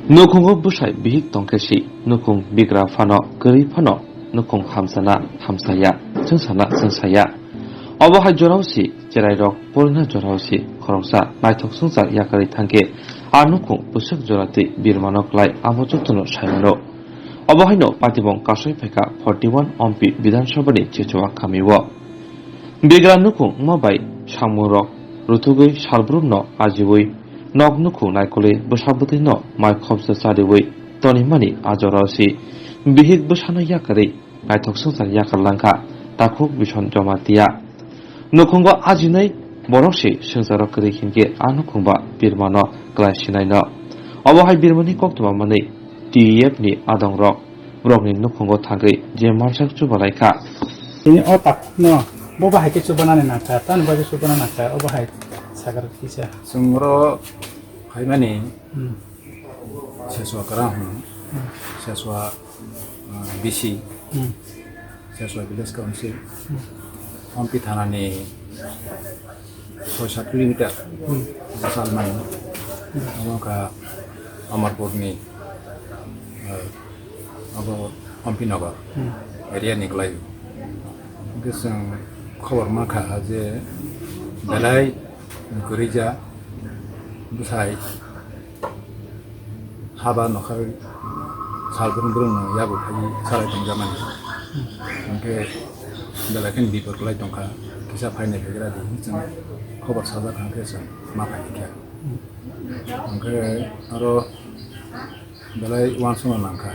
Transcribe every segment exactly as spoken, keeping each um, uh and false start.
Nukhungo bwsai bihik tongkhe si, nukhung bigra phano kwrwi phano nukhung hamsana hamsaya, chwngsana chwngsaya. Obo hai jorao si cherairok porina jorao si khoroksa naithok swngchar yakarwi thangkhe a nukhung bwswk jora twi birmano klai amo jotono saimano. Obo haino patibong kasui phaikha forty one ompi Bidhan Sabhani Chechowa kamio. Bigra nukhung wngma bai samungrok ruthugwi salbrumno ajiwi nok nukhung naikolwi bwsa bwtwino mai khopsa chariwi tonimani a jorao si bihik bwsano yakarwi naithok swngchar yakar langkha takhuk Bison Jamatia. Nukhungo ajinai borok se swngcharo kwrwi hinkhe a nukhungba birmano klai sinaino. Obo hai birmani koktwma manwi T E F ni adongrok borokni nukhungo thangwi je mansak chubalaikha. Tini o takhukno bo bahai khe chubanani nangkha, tani bagwi chubana nangkha, obo hai sakar kisa. Chwng oro phaimani Hmm. Seswa kwrang hwn, Hmm. Seswa, uh, B C, Hmm. Seswa Village Council, Hmm. Ompi thanani soi sat kilometer Hmm. bwsal mani. Hmm. Omo wngkha Amarpurni, uh, abo Ompi Nagar Hmm. area ni kwlaio. Hwnkhe chwng khobor mankha je belai kwrwija bwsai haba nokharwi sal brwng brwngno yago phaiwi salai tongjakmani. Hwnkhe belai kheno bipor kwlai tongkha, kisa phainai phaigra di hinwi chwng khobor sajak kha, hwnkhe chwng ma phaikha. Hwnkhe aro belai uansukna nangkha.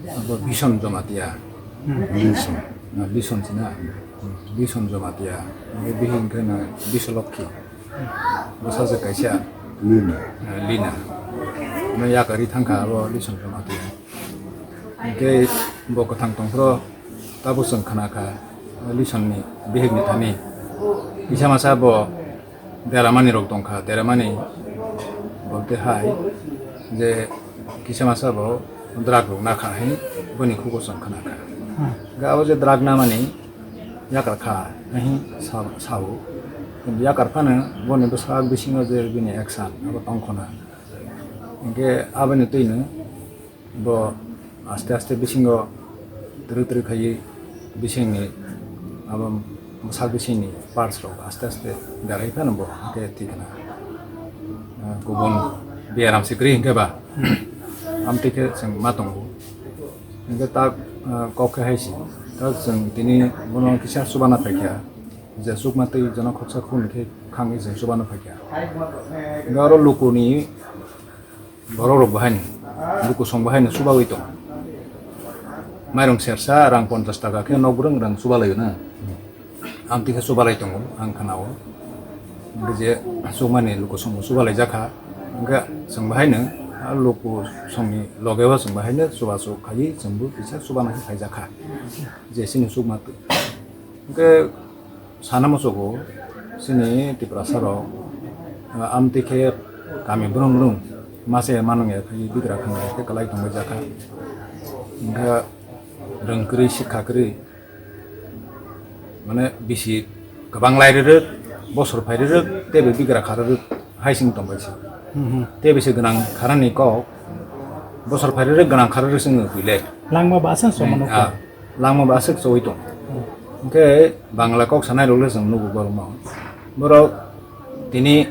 Abo Bison Jamatia. Hmm. Bison. Na, Bison sina. Bison Jamatia. Abo bihik hwnkhe na Bisolokhi. Bwsajwk kaisa. Lina. Eh, Lina. Abo yakarwi thangkha abo Bison Jamatia. Hwnkhe bo kwthang tongphuru tabuk chwng khnakha Lisonni bihikni thani. Kisa masa bo deramani rok tongkha, deramani bolte hai je kisa masa bo drug rok nakha hai boni khugo chwng khnakha. Ga abo je drug namani yakar kha hai sa-, sao. Yakar phano boni bwsak bisingo je bini action abo tongkhona. Hwnkhe aboni twino bo aste aste bisingo twrwk twrwk khaiwi bisingni abo bwsak bisingni parts rok aste aste garai phano bo hwnkhe thwi khna. Ah, kubun biaram se kwrwi hwnkhe ba amtwi khe chwng ma tongo. Hwnkhe tak, ah, kok khe hai se, tak chwng tini bono kisa chubana phaikha, je chukma twi jono khoksa khun khe khangwi chwng chubana phaikha. Hwnkhe oro lukuni Borok rok bo haino, lukusong bo haino chubaui tongo. Mairung sersa rang ponchas taka khe nok bwrwng rang chubalaio na. Amtwi khe chubalai tongo, ang khnao. Hwnkhe je chukmani lukusong bo chubalaijak kha. Hwnkhe chwng bo haino, a lukusongni loge o chwng bo haino chubachu khaiwi chwng bo kisa chubana khe phaijak kha. Je chini chukma twi. Hwnkhe sana muchugo chini Tiprasa rok, ah, amtwi khe kami brung brung mase manung ya khe bigra khang ya khe kwlai tongwi jakha. Hwnkhe rwng kwrwi sikha kwrwi mane bisi kwbang lai rwrwk, bosor phai rwrwk teibo bigra kha rwrwk. Hai sing tong bai se. Hmm, hmm. Tei bisi gwnang kharani kok, bosor phai rwrwk gwnang kha rwrwk sing twi le. Langma ba aswk somo Hmm, nukha. Ah, langma ba aswk chowui tong. Hmm. Hwnkhe Bangla kok sanai rok le chwng nugo borok no. Borok tini,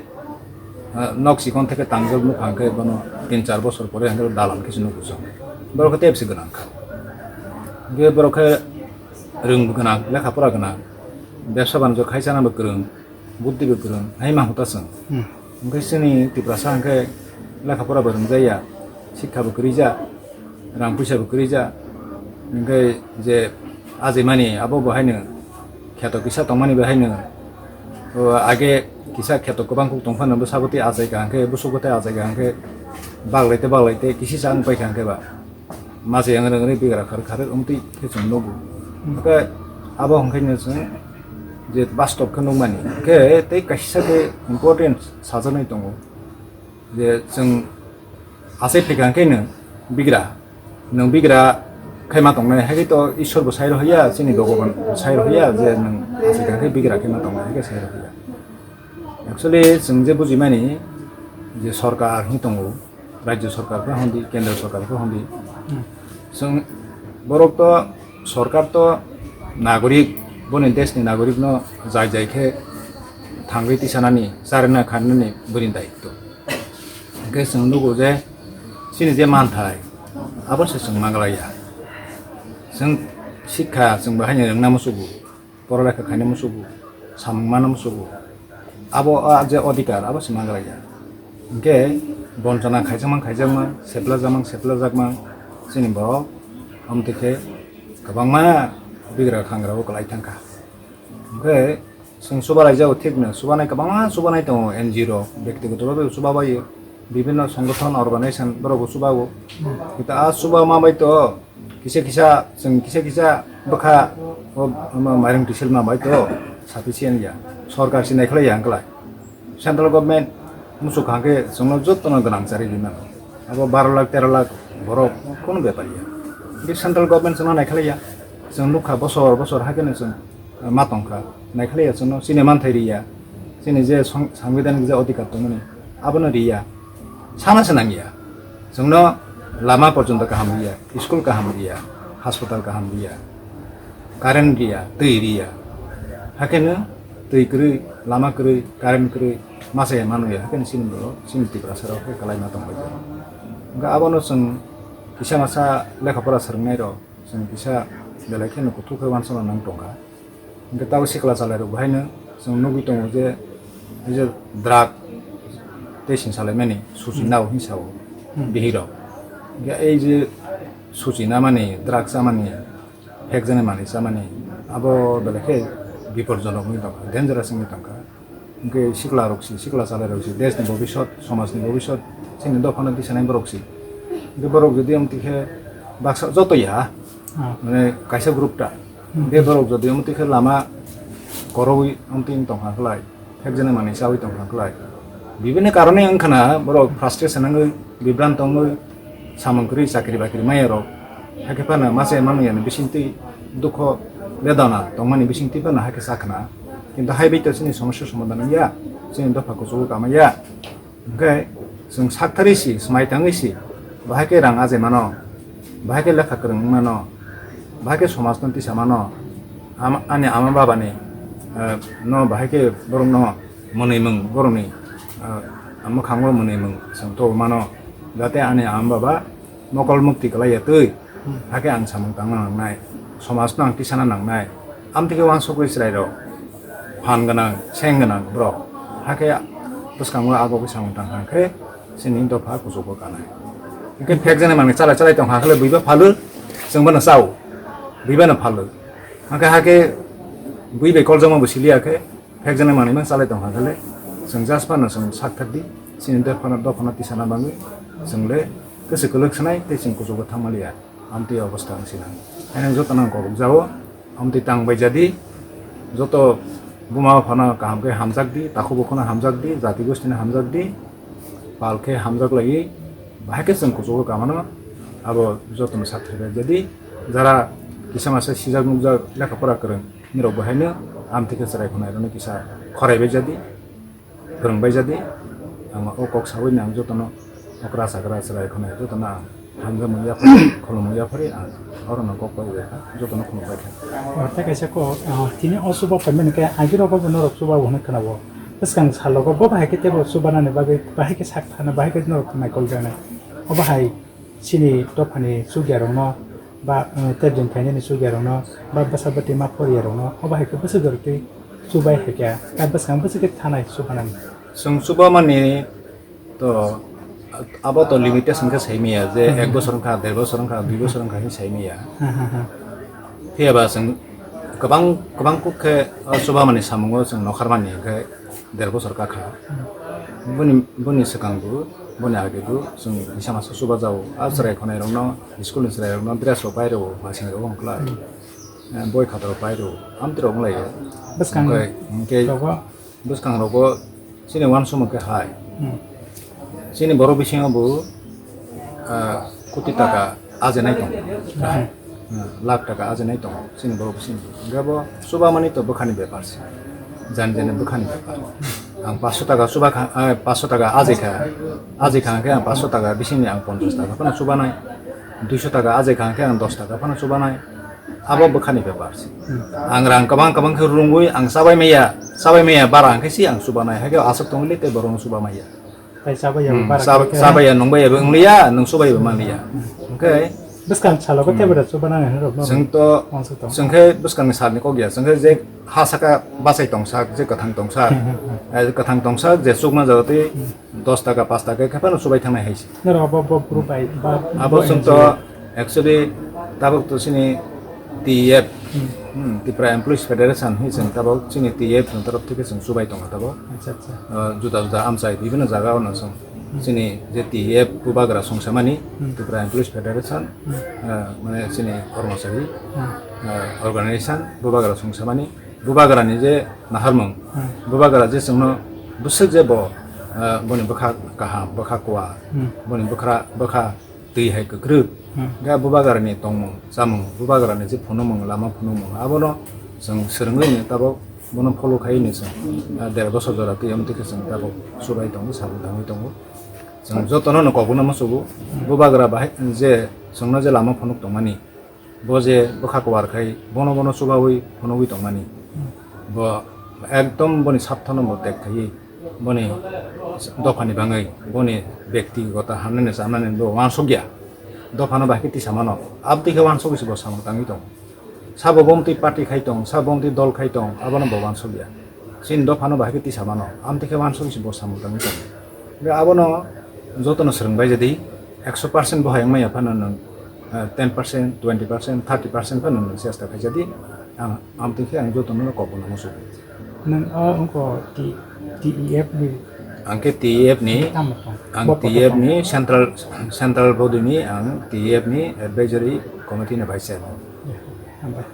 ah, nok chikon theke tangjak nukha hwnkhe bono tin char bosor pore hwnkhe dalan khe se nugo chwng. Borok khe tei bisi gwnang kha. Hwnkhe borok khe rwng gwnang, lekha pora gwnang, bebsa banjo khai chana bo kwrwng. Buddhi bo kwrwng, hai ma hota chwng. Hmm. Hwnkhe chini Tiprasa hwnkhe lekha pora bo rwngjaya, sikha bo kwrwija, rang puisa bo kwrwija. Hwnkhe je ajaimani abo bo haino kheto kisa tongmani bo haino, o, age kisa kheto kwbang kuk tongphano bwsabo tei ajaika hwnkhe, bwswkgo tei ajaika hwnkhe baglai tei baglai tei kisisa wng paikha hwnkhe ba. Mase yang rang rang bigra khar khar wngtwi khe chwng nugo. Hmm. Hwnkhe abo hwnkhe no chwng je bastop khe nukmani. Hwnkhe tei kaisa khe important sajaknai tongo. Je chwng asai phikha hwnkhe no bigra. Nwng bigra khe ma tongnai, hakhe to Ishwar bo sai rw ya, chini Bhogoban bo sai rw ya, je nwng asai kha khe bigra khe ma tongnai, hakhe sai rw ya. Actually, chwng je bujimani je sorkar hwn tongo, Rajya sorkar khe hondi, kendra sorkar khe hondi. Hmm. Chwng borok to, sorkar to nagorik, boni deshni nagorikno jai jai khe thangwi tisanani, charwna kharnani bini daitto. Hwnkhe chwng nugo je chini je manthai, abo se chwng manglaiya. Chwng sikha chwng bo haino rwngna muchugo, poralekha khaina muchugo, samung mana muchugo. Abo a je odhikar, abo se manglaiya. Hwnkhe bonchona khaijakmang khaijakmang, seplajakmang seplajakmang chini borok, amtwi khe kwbangma bigra khangrao kwlai thangkha. Hwnkhe chwng chubalaijao thikno, chubanai kwbangma chubanai tongo, N G O rok, byaktigoto bhabe chubabaio, bibhinno songothon, organization borokbo chubao. Kita a chubama bai to kisa kisa, chwng kisa kisa bwkha o, omo mairung tisil ma bai to sufficient ya, sorkar se naikhlai ya wngkhlai. Central government muchuk hwnkhe chwngno jotono gwnang charwi rwi mano. Abo baro lakh tero lakh borok kunu bepar ya. Hwnkhe central government chwngno naikhlai ya. Chwng nukha bosor bosor hakhe no chwng ma tongkha, naikhlai ya chwngno, chini manthai riya, chini je song-, sangbidhanik je odhikar tongmani, abono riya, sana se nangya. Chwngno lama porjonto kaham riya, school kaham riya, hospital kaham riya, current riya, twi riya. Hakhe no twi kwrwi, lama kwrwi, current kwrwi, masa ya manu ya, hakhe no chini borok, chini Tiprasa rok khe kwlai ma tongbai. Hwnkhe abono chwng kisa masa lekha pora swrwngnai rok, chwng kisa belai kheno kuthuk khe uansukna nang tongkha. Hwnkhe tabuk sikla chalairok bahaino chwng nugwi tongo je, ei je drug tei sing salaimani suchi nao hinwi sao bihirok. Hwnkhe ei je suchi namani, drug chamani, phekjaknai manwi chamani, abo belai khe bipodjonok wngwi tongkha, dangerous wngwi tongkha. Hwnkhe sikla rok si, sikla chalai rok si, desh ni bobisot, somaj ni bobisot, chini dophano tisanai borok si. Hwnkhe borok jodi amtwi khe baksa joto ya, mane kaisa group ta. Hwnkhe borok jodi amtwi khe lama korowi amtwi wng tongkha khlai, phekjani manwi chawi tongkha khlai. Bibini karone wngkha na borok frustration wngwi, bibranto wngwi, samung kwrwi chakri bakri maya rok, hakhe phano masa manu yani bisingtwi dukho bedona tongmani bisingtwi phano hakhe chakhna. Kintu hai bai to chini somosya somadhan wngya, chini dopha kuchugo kamaya. Hwnkhe chwng sakthari si, swmai tangwi si, bahai khe rang ajai mano, bahai khe lekha kwrwng wng mano, bahai khe somajno tisa mano, ama, ani ama babani, eh, no bahai khe borokno mwnwi mung borokni, ah, mwkhango mwnwi mung chwng tubu mano, jate ani ama baba mokol mukti kwlai ya twi, hakhe ang samung tangna nangnai, somajno ang tisana nangnai, amtwi khe uansukwi chwrairok phan gwnang, seng gwnang borok, hakhe bwskango abo khe samung tang kha khe chini dopha kuchugo kanai. Hwnkhe phekjani manwi chalai chalai tong kha khe buiba phalu, chwng bono chao, buibano phalu, hakhe hakhe bui bai koljakma bo siliya khe, phekjaknai manwi mang chalai tong kha khe le, chwng just phano chwng sak thak di, chini dophano, dophano tisana bagwi chwng le kwchwk kwlwk swnai tei chwng kuchugo thang maliya, amtwi obostha wng sinai. Haino jotono ang kok rwk jago, amtwi tang bai ja di, joto buma buphano kaham khe hamjak di, takhuk bukhukno hamjak di, jati goshtino hamjak di, pal khe hamjak laiwi, bahai khe chwng kuchugo kamano, abo jotono sak thai bai ja di, jara kisa masa sijak nukjak lekha pora kwrwng, nirok bo haino amtwi khe chwrai khwnairokno kisa khorai bai ja di, kwrwng bai ja di. Ang o kok saui ni ang jotono okra chakra chwrai khwnai jotono ang hamjakmung yaphari, khulumung yaphari ang orono kok pai bai kha, jotono khulum bai kha. O, tei kaisa kok, ah, tini o chuba phaimani khe agirok bo norok chuba bo hwnwi khwnao. Bwskang salogo bo bahai khe teibo chubanani bagwi bahai khe sak thana bahai khe norok naikol rwnai. Obo hai chini dophani chugyarokno ba, eh, tebjeng khainani chugyarokno ba bwsa bwtwi ma poriyarokno obo hai khe bwswk jorok twi chubai hai khe, ta bwskang bwswk khe thanai chubanani. Chwng chubamani to abo to limitation khe sai maya je ek bosor wngkha, der bosor wngkha, dui bosor wngkha hinwi sai maya. Ha, ha, ha. Phiya ba chwng kwbang, kwbang kuk khe o chubamani samungo chwng nokharmani hwnkhe der bosor kakha. Boni, boni swkangbo, boni agebo chwng kisa masa chubajago. A chwrai khwnairokno, school ni chwrairokno dress rok pairwo, masing rok wngkhlai. Eh, boi khatarok pairwo, amtwrok wnglaio. Bwskang hwnkhe, hwnkhe rogo? Bwskang rogo chini uansukmung khe hai. Hmm. Chini borok bisingo bo, ah, koti taka ajenai tongo. Hmm. Hmm, lakh taka ajenai tongo chini borok bisingo. Hwnkhe bo chubamani to bwkhani bepar se. Jani jani bwkhani bepar. Ang paanch sho taka chuba kha, eh, paanch sho taka ajai kha. Ajai kha hwnkhe ang paanch sho taka bisingni ang ponchash taka phano chubanai. Dui sho taka ajai kha hwnkhe ang dos taka phano chubanai. Abo bwkhani bepar se. Hmm. Ang rang kwbang kwbang khe rungwi ang chabai maya, chabai maya bara hwnkhe si ang chubanai. Hakhe aswk tongwili tei borokno chuba maya. Tai chabai ya Hmm, bara chab-, khe. Chabai ya nungbai ya bo wngliya, nung chubai ya bo manliya. Hmm. Hwnkhe Bwskang salo khe Hmm. tebra chubanai hinwi rokno Chwng to, uansuk tong. Chwng khe bwskangni salni kok ya, chwng khe je ha saka bachai tongsak, je kwthang tongsak, Hmm, hmm, hmm. eh, kwthang tongsak, je chukma jaga twi Hmm. dos taka, paanch taka khe phano chubai thangnai hai se. Norok abo, bo group bai, ba, Abo bo chwng N G O. To actually tabuk to chini T E F, Hmm. hmm, Tripura Employees Federation hinwi chwng tabuk chini T E F ni torof theke chwng chubai tongo tabuk. Acha, acha. Uh, juda juda amchai bibhinno jaga o no chwng Hmm. chini je T E F bubagra songsamani, Hmm. Tripura Employees Federation, Hmm. uh, mane chini kormochari, Hmm. uh, organization bubagra songsamani, bubagra ni je naharmung, Hmm. bubagra je chwngno bwswk je bo, uh, boni bwkha kaham, bwkha kuar, Hmm. boni bwkha, bwkha twi hai kwkrwk. Hmm. Ga bubagrani tongmung, chamung, bubagrani je phunukmung, lama phunukmung, abono chwng swrwngwi ni tabuk bono follow khaiwi ni chwng, ah, der bosor jora twi omo twi khe chwng tabuk chubai tongo, samung tangwi tongo. Chwng jotono no kokno muchugo, bubagra bahai je chwngno je lama phunuk tongmani, bo je bwkha kuar khai bono bono chubaui phunugwi tongmani, bo ekdom boni sarthono bo tek khaiwi, boni dophani bangwi, boni bektigoto hamnani chamnani bo uansukya. Dophano bahai khe tisa mano. Aboni khe uansugwi se bo samung tangwi tongo. Sabo bomtwi party khai tong, sabo bomtwi dol khai tong, abono bo uansukya. Chini dophano bahai khe tisa mano. Aboni khe uansugwi se bo samung tangwi tongo. Hwnkhe abono jotono swrwng bai jadi, ekso percent bo hai wngmaya phano nwng, eh, ten percent, twenty percent, thirty percent phano nwng chesta khai jadi. Ang, amtwi khe ang jotono kok bono muchung. Nwng o wngkha T-, T E F ni Ang khe T E F ni, tamo tong? Ang Bo T E F kotor ni tong? Central, Central Body ni ang T E F ni Advisory Committee ni Vice Chairman. Ya, hambai.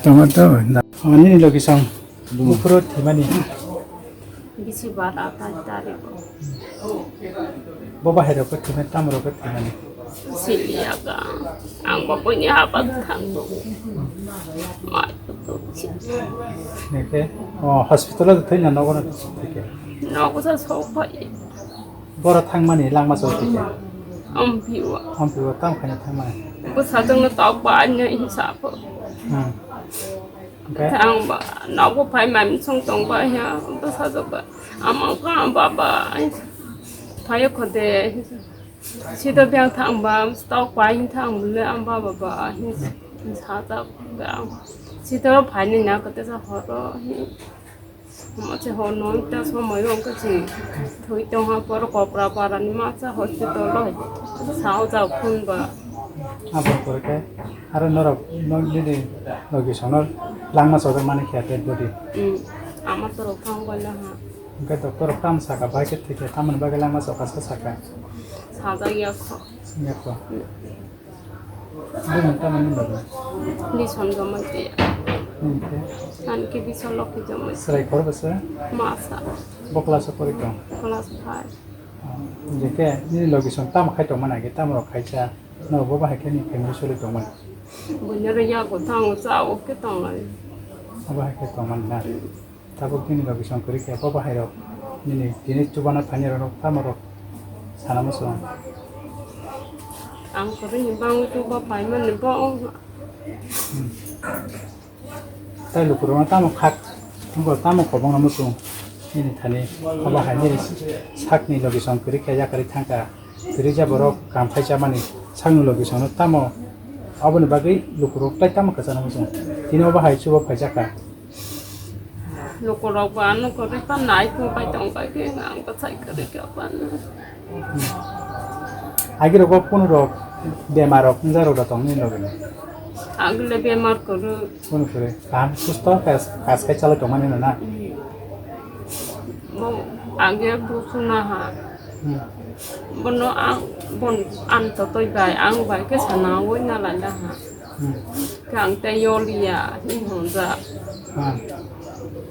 Tamo to, na. Ani location. Buphuru thwimani. Bisi bara tai tariko. Bo bahai rok thwimani, tamo rok thwimani. Siliya ka. Ang bo boni habat thang bo. Mai to si. Neke, oh, hospital o thwina nogo na thike. Nogo sa sok bai. Bora thangmani langma sok thike. Ampiwa. Ampiwa tam khaina thangmani. Bo sajong no tok ba anya hisab. Hmm. Hwnkhe? Ang ba, nogo phai mami song tong ba ya, bwsajwk ba. Ama ka baba, phai kho de. Sida biang thang ba, stok pai thang le, ang baba ba, sajak ba. Sida phai ni na kate sa horo. Mo se hor no ta somoi rong ka chi. Thui tong ha por kopra para ni ma sa hospital lo. Sao ja khun ba. Abo pore khe aro norok, nini logi sonor langma sodor mani khe dead body. Hmm. Ama to rok thang bai la ha. Hwnkhe doctor rok tamo saka bai khe thwikhe tamoni bagwi langma soka sa saka. Sajak ya kho. Yakho. Hmm. Bumung tamoni bagwi. Lison jomai te. Hwnkhe. Ani ke bisa lokhi jomai. Srai khor bwsa? Masa. Bo class o pori tong? Class five. Jekhe nini logi song tamo khai tongmani age, tamo rok khaisa, norok bo bahai khe ni family soli tongmani. Buino ro yago thango cha o khe tonglai. Abo hai khe tongmani na. Tabuk nini logi song kwrwi khe bo bahai rok nini tini chubana phaini rok tamo rok sana muchung. Ang kwrwi ni bangwi chuba phaimani bo. Hmm. Tai lukurokno tamo khak, wngkha tamo kobongno muchung nini thani, obo hai nini sakni logi song kwrwi khe yakarwi thangkha, kwrwi ja borok kam khai chamani sakni logi songno tamo, aboni bagwi lukurok tai tamo kwchana muchung, tini obo hai chubo phaijakha. Lukurok bo ano kwrwi tamo nai phung pai tong bai khe ang bwsai kwrwi khe phano. Agirok bo kunu rok bemar rok wngya rok da tong nini logi ni? Agile bemar kwrwi. Kunu kwrwi. Kaham susto kas, kas khai chalai tongmani no na? Hmm. Bo age bo suna ha. Hmm. Bono ang, bon, ang totoi bai, ang bai khe sana oi na landa ha. Hmm. Khe ang tei yoliya, hin honjak. Hmm.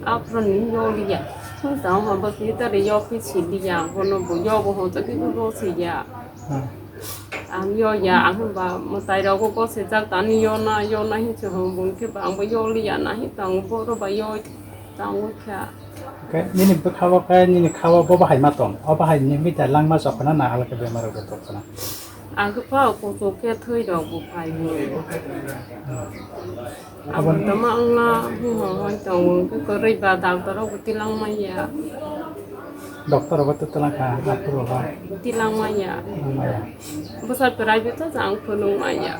Aphuru ni yoliya. Sung tang hon bo tini tari yo phi siliya, bono bo yo bo honjak khe bo siya. Hmm. Ang yoya, ang hwnba mwtai rogo gosijak tani yona, yona hinwi se hwnwi bo hwnkhe ba ang bo yoliya na hin tang bo ro ba yo tang kha. Khe nini bwkha o khe nini kha o bo bahai ma tong? O bahai ni mita langma chokna na alka bemar rok tong khna? Ang khe pha kuchuk khe thwi rok bo phai bo. Abo tama wngna hwnwi hwnwi tongo, hwnkhe kwrwi ba doctor rok bo tilang manya. Doctor rok bo tilang kha, doctor rok bo tilang manya. Tilang manya. Bwsa private o jang phunuk manya.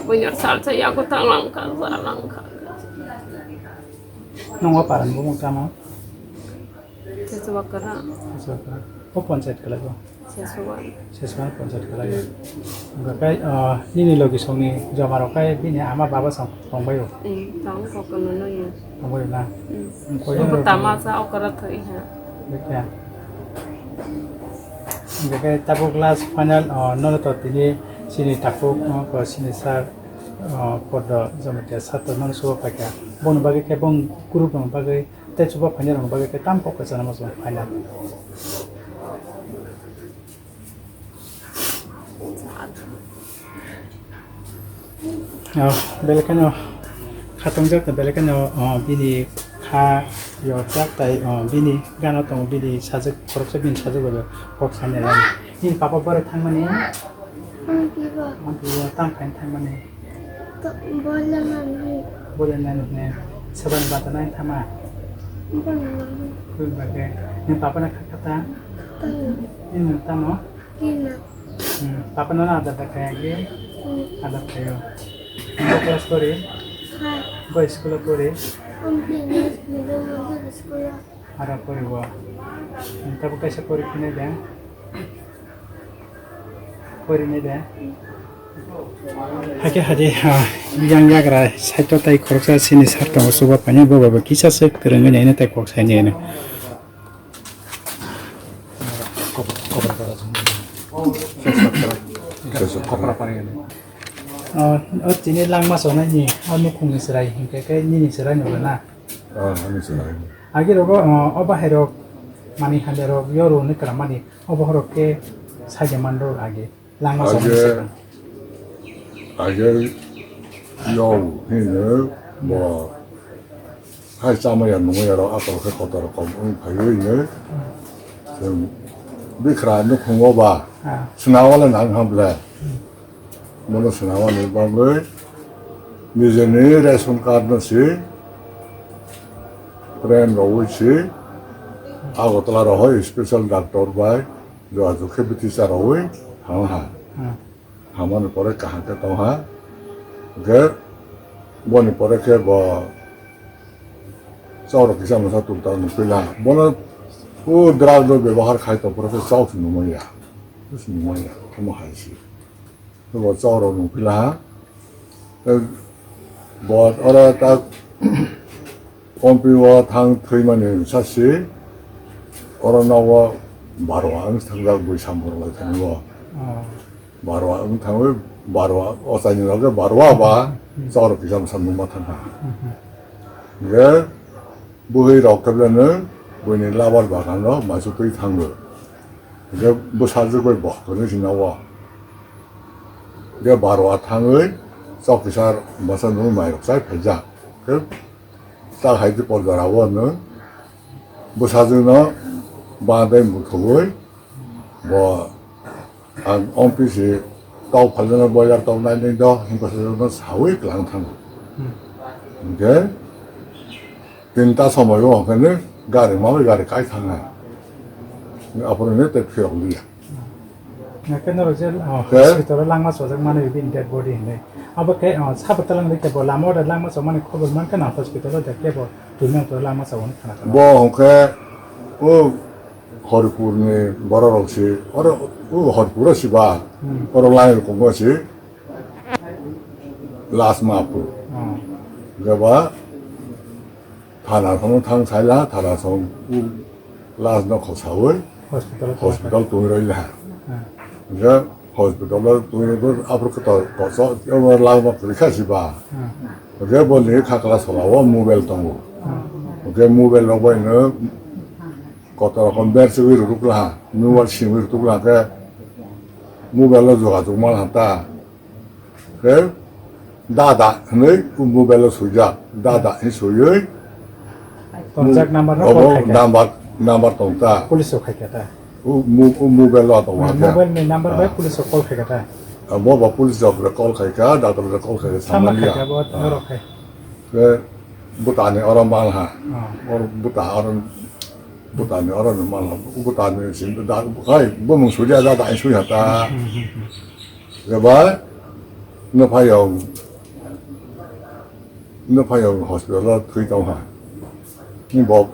Buino salsa yago tang lang kha, ja lang kha. Nungwa paran bumung tamo? Seswa kara. Seswa kara. O panchayat kala go? Seswa. Seswa panchayat kala go. Enggak kai, ah, nini logi songni joma rok kai bini ama baba song tongbayo? Hmm, tong kok no no yo. Tongbayo na? Hmm. Koi jona rok tama sa okara thoi ha. Bekya. Enggak kai tabuk last final, ah, nono to tini sini tabuk, ah, ko sini sir, ah, podo jamatia sato nono suwa paikha. Bon bagi kai bong group bong bagi Tei chuba phainai rokni bagwi khe tam kok kaisa rwma chwng phainai. Ah, belai kheno khatungjak, belai kheno, ah, bini kha yorjak, tai, ah, bini gana tongo, bini sajwk, khoroksa bini sajwk bai kok sanai rani. Nini papa bwrwi thangmani? Ang kibo. Ang kibo, tamo khaina thangmani? To, bola nani. Bola nani hwnwi. Sabani bata nai thama? Bola nani. Kul bage. Ni papa na khakata? Tamo. Ni nang tamo? Kina. Hmm, papa na ada da kaya ge? Hmm. Ada kayo. Ni class kori? Ha. Go school kori? Ang English medium school. Ara poribo. Tabuk kaisa pori khinai de. Pori nai de. Hakhe hadi, ah, yang yagra saito tai khoroksa sini sar tongo, chuba painai bo bai bo kisa se kwrwngwi naino tai kok saini hino. Ah, o tini langma chonai ni, o nukhung ni chwrai hinkhe khe nini chwrai no na? Ah, ani chwrai. Agi rogo, ah, o bahai rok mani hamya rok yoro ni kwrwngmani. Obo horok khe saija manrok age langma chobani swkang. Age, age yau hino bo hai chamaya nungya rok akhor khe kotor kom wng phaiwi hino. Chwng bikra nukhungo ba. Ah. Swnawale nang hamle. Bono swnamani bagwi nijeni ration card no si print rwui si Agartala rohoi special doctor bai jogajog khe bwtwi cha rwui thang ha. Hmm. Hamani pore kaham khe tong ha. Hwnkhe boni pore khe bo chaurok kisa mwsa tulta nukpila. Bono o drug no bebohar khai tong pore khe chauk se nungmaya. Nungmaya. Omo hai se. Bo chaurok nung pila ha. Tei bo oro ta kompi o thang thwimani sasi oro nogo barwa wng thangjak bui samung rwlai thangwi bo. Oh. Barwa wng thangwi barwa ochaini loge barwa ba hmm. Chaurok kisa bwsa nungma thangkha. Hmm. Hwnkhe bwhwi rok khe belai no buini labar bagan o maisu twi thango. Hwnkhe bwsajwk bai bo hwnwi sina o. Hwnkhe barwa thangwi chok kisa bwsa nung mairok chai phaijak. Hwnkhe chak hai twi pol jora o nwng bwsajwk no bandai muthubwi bo ang office tok phalna boiler tok nai nai do hwnkhe bwsajwk no sawi klang thango. Hmm. Hwnkhe tinta somoi o hwnkhe gari mawi gari kai thang hai. Aphuru hwnkhe tei phiyok liya. Hwnkhe norok je, oh, hospital o langma chojak mani bini dead body hinwi. Abo khe, oh, sabo twlang bai khe bo lama o de langma chomani khobor mankha na hospital o de kebo twini langma chawani khana khana. Bo hwnkhe o Horipur ni borok rok se oro o Horipur o se ba hmm. Oro line rok se. Last ma phu. Hmm. Gaba thana thang thang saila thana song u last no khosawi hospital hospital twi roi la. Hmm. Ga hospital twi roi aphuru khe to koso o lama phu kha si ba. Hmm. Ga bo ni kha kla sola o mobile tongo. Hmm. Ga mobile rok bai no kotor rokom ber se wi ruk la. Mobile sim wi ruk la ke mobile lo joga jog mal hata. Khe dada hwnwi mobile o swijak, dada hwnwi swiwi Tonjak number no call obo khai kha. Number, number tong ta. Police rok khai kha ta. U, mu-, u mobile o tong kha. Mobile ni number bai police rok call khai kha ta. Abo ba police rok call khai kha, doctor rok call khai kha, samani khai kha, bo norok khai. Ke butani oro mal ha. Oro buta oro, butani oro ni mal ha. Butani sin da khai, bo mung suria da da sui ha ta. Ke ba no phai yong, no phai yong hospital o thui tong ha. Ni bo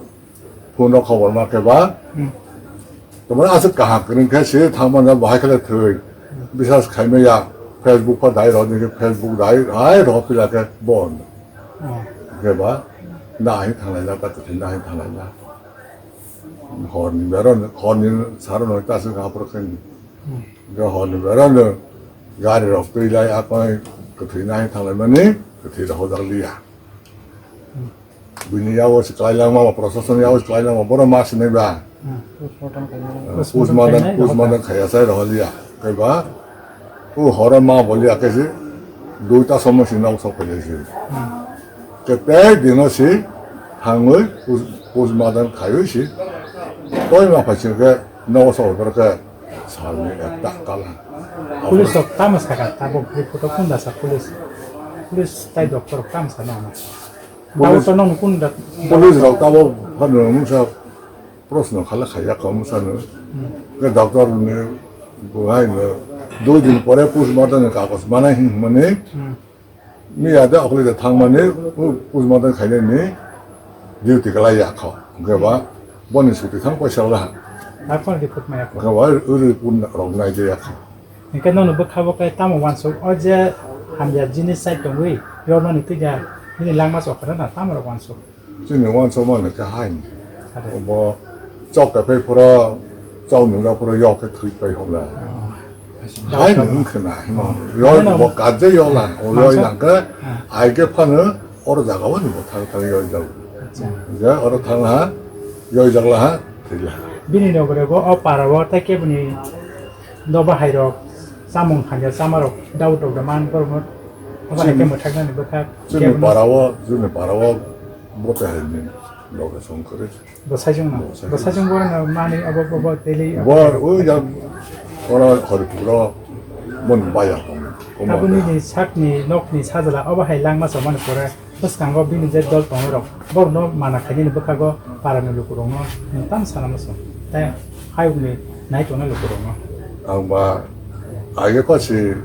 Phone rok khobor ma khe ba. Tomani aswk kaham kwrwng khe se thangmani bahai khe thwi. Bisas khaimaya Facebook pha dai rw ni khe Facebook dai hai rw pila khe bon. Khe ba na hin thanglai na ta kwthwi na hin thanglai na. Hor ni bero hor ni saro no ta aswk ha pro khe ni. Khe hor ni bero no gari rok twi lai apai kwthwi na hin thanglai mani kwthwi rw hojak liya. Bini yago se klai langma, prosason yago se klai langma, boro ma sinai ba. Postmortem, postmortem khaiya sai roholiya. Kaiba, o horo ma boliya kaise, duita somo si nok sok phai si. Ke tei dino si, thangoi, postmortem khaioi si. Toi ma phai si ke, nok sok phai ke, salni ekta kala. Police rok tamo saka, tabok report o kunda sa police. Police tai doctor rok tamo sa nang. Police, Daud to nong kun da. Police rok tabo phano mungsa proshno khala khaiya kho mungsa no. Ke doctor ni buhai no dui din pore postmortem ni kagoj manai hin mani. Miya de okli de thangmani postmortem khainani duty kalai ya kho. Ke ba boni suti thang paisa la. Akhon report maya kho. Ke ba uri pun rok nai de ya kho. Hingke nono bwkha bo khe tamo uansuk, o je hamya jinis chai tongwi, yornani twi da nini langma chokra na tamo rok uansuk. Chini uansuk mano khe hai. Ade. Bo chok ka phai phura, chok nung da phura yok khe thwi pai hokla. Oh. Hai nung khna himo. Yoi bo kadje yola, o yoi nang khe, ai khe phano oro jaga o ni bo thang thang yoi jago. Acha. Je oro thang ha, yoi jagla ha, thwi la ha. Bini nogore bo o para o tai keboni Doba hai rok, chamung hamya chama rok, Daud rok da man borok no. Obo hai khe mwthaknani bwkha. Chini para o, chini para o bote hai ni loge song kore. Bo saijung no. Bo saijung. Bo saijung borok no mani obo, obo, obo daily. Bo, o ya, ora hori puro, mon baya tong. Aboni ni sakni nokni sajla obo hai langma chomani pore. Bwskango bini je dol tongnai rok, borokno mana khainani bwkhago parani lukurokno nwng tamo sana muchung, tei hayungni nai tongnai lukurokno. Ang ba age kosi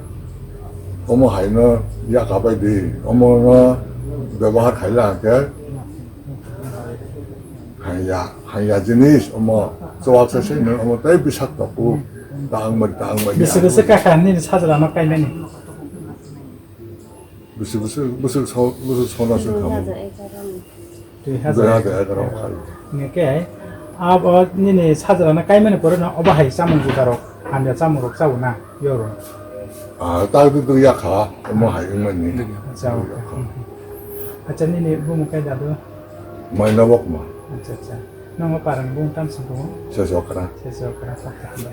omo haino yaka bai di, omono bebohar khaila hwnkhe hanya, hanya jinis omo chuwak se se omo tei bisakto ku ta ang mari ta ang mari. Bisi bisi kaka nini sajlano kaimani. Bwswk, bwswk, bwswk so-, bwswk sona se khamu. Dui hajar egaroh. Dui hajar egaroh khai. Hingke, abo nini sajrana kaimani pore no obo hai chamung juda rok, hamya chamung rok chao na, yoro. Ah, ta dui dui ya kha, omo hai wngmani. Chao. Acha, nini bumung kai dadu? Maina Bokma. Acha, acha. Nongo parang bung tam sing tongo? Sesokra. Sesokra, kok ta hambai.